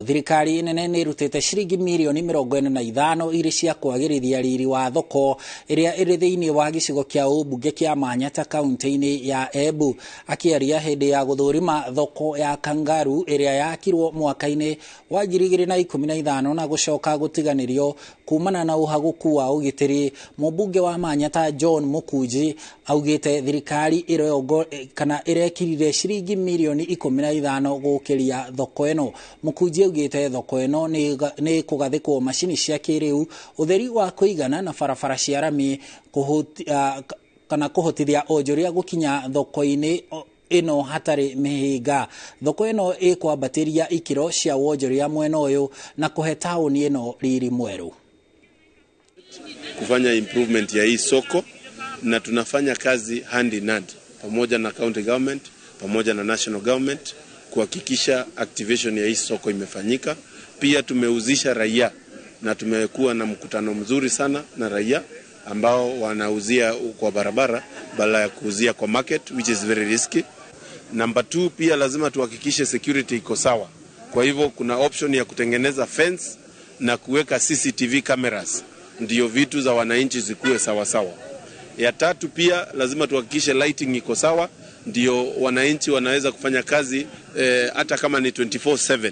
Thirikari nene nĩ ĩrutĩte ciringi mirioni 45 irĩ cia kwagĩrithia riri wa thoko ĩrĩa ĩrĩ thĩinĩ wa gĩcigo kĩa ũmbunge kĩa Manyata kaunti-inĩ ya Embu. Akĩaria hĩndĩ ya gũthũrima thoko ya Kangaru ĩrĩa yakirwo mwaka-inĩ wa 2015 na gũcoka gũtiganĩrio kumana na ũhagũku wa ũgitĩri, mũmbunge wa Manyata John Mũkunji augĩte thirikari ĩrongo kana ĩrekirire ciringi mirioni 15 gũkĩria thoko ĩno. Mũkunji augĩte thoko ĩno nĩ kũgathĩkwo macini cia kĩrĩu, ũtheri wa kũigana na barabara cia rami kana kũhotithia onjoria gũkinya thoko-inĩ ĩno hatarĩ mĩhĩnga. Thoko ĩno ĩkwambatĩria ikĩro cia wonjoria mwena ũyũ na kũhe taũni ĩno riri mwerũ. Kufanya improvement ya hii soko, na tunafanya kazi hand in hand pamoja na county government pamoja na national government kuhakikisha activation ya hii soko imefanyika. Pia tumeuzisha raia na tumekuwa na mkutano mzuri sana na raia ambao wanauzia kwa barabara badala ya kuuzia kwa market, which is very risky. Number 2, pia lazima tuhakikishe security iko sawa. Kwa hivyo kuna option ya kutengeneza fence na kuweka CCTV cameras ndio vitu za wananchi zikuwe sawa sawa. Ya tatu, pia lazima tuhakikishe lighting iko sawa ndio wananchi wanaweza kufanya kazi hata kama ni 24/7.